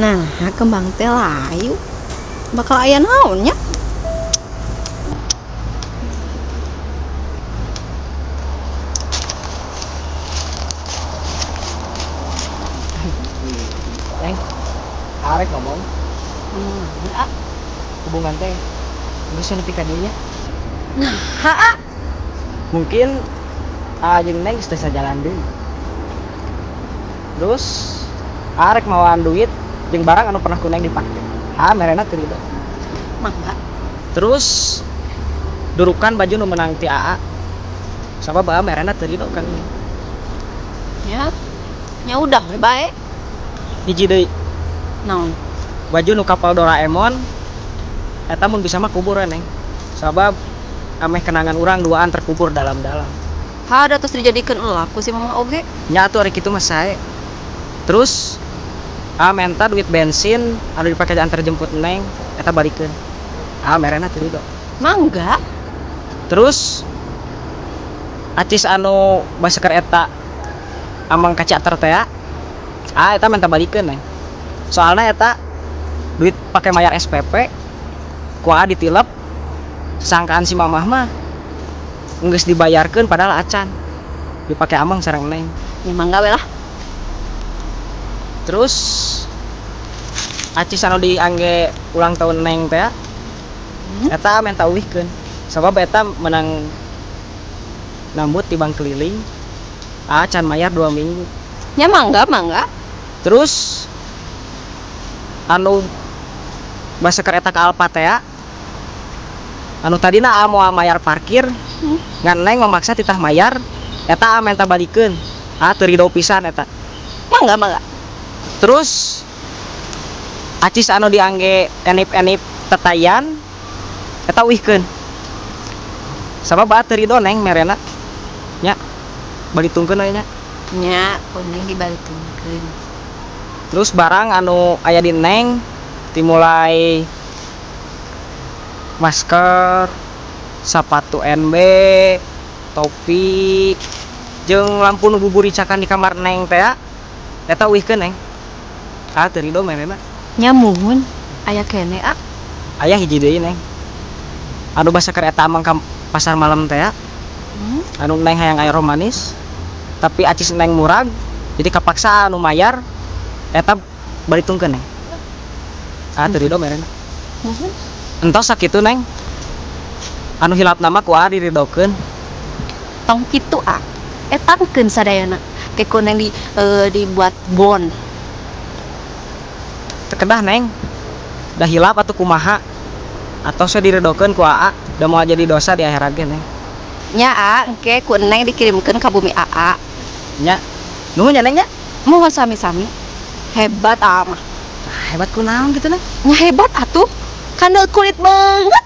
Nah, kembang teh layu. Bakal aya naon nya? Neng, arek ngomong. Ah, Hubungan teh geus nepi ka dieu nya. Nah, ha. Mungkin A jeung Neng geus teu sajalan deui. Terus arek mawaan duit jeung barang anu pernah ku Neng dipake. Ah, merena teu rido. Mangga. Terus durukan baju nu menang ti AA. Sabab AA merena teu rido kan. Ya. Ya udah we bae. Hiji deui. Naon? Baju nu kapal Doraemon eta mun bisa mah kubur we, Neng. Sabab ameh kenangan urang duaan terkubur dalam-dalam. Hada terus dijadikeun elap ku si mama oge. Nya atuh ari kitu mah sae. Terus A menta duit bensin anu dipake antar jemput Neng eta balikeun. A merena teu rido. Mangga. Terus acis anu baseker eta amang kaca ater teh A eta menta balikeun, Neng. Soalna eta duit pake mayar SPP ku A ditilep, sangkaan si mamah mah geus dibayarkeun padahal acan dipake amang sareng Neng. Ya mangga we lah. Terus acis anu diangge ulang tahun Neng teh eta menta uihkeun. Sabab eta menang nambut di bank keliling. A can mayar 2 minggu. Ya mangga, mangga. Terus anu baseker eta ka Alfa teh anu tadina A moal mayar parkir, ngan Neng memaksa titah mayar, eta A menta balikeun. A teu rido pisan eta. Mangga, mangga. Terus acis anu diangge enip-enip tetayan eta uihkeun. Sabab A teu rido Neng merena. Nya balitungkeun we nya. Nya, ku Neng dibalitungkeun. Terus barang anu aya di Neng dimulai masker, sepatu NB, topi, jeung lampu nu buburicakan di kamar Neng teh eta uihkeun, Neng. Ah, teu rido merena. Nya muhun, aya kene ah. Aya hiji deui, Neng. Anu baseker eta amang ka pasar malam teh anu Neng hayang air romanis, tapi acis Neng murag, jadi kapaksa anu mayar eta balitungkeun, Neng. Ah, teu rido merena. Muhun. Entos sakitu, Neng. Anu hilapna mah ku A diridokeun. Tong kitu a. Etangkeun sadayana. Ke ku Neng dibuat bon. Teu kedah, Neng. Da hilap atuh kumaha? Atau saya diridokeun ku AA, da moal jadi dosa di akhirat ge, Neng. Nya A, engke ku Neng dikirimkeun ka bumi AA. Nya. Nuhun nya, Neng nya. Muhun sami-sami. Hebat A mah. Nah, hebat kunaon gitu, Neng? Nya hebat atuh. Kana kulit banget.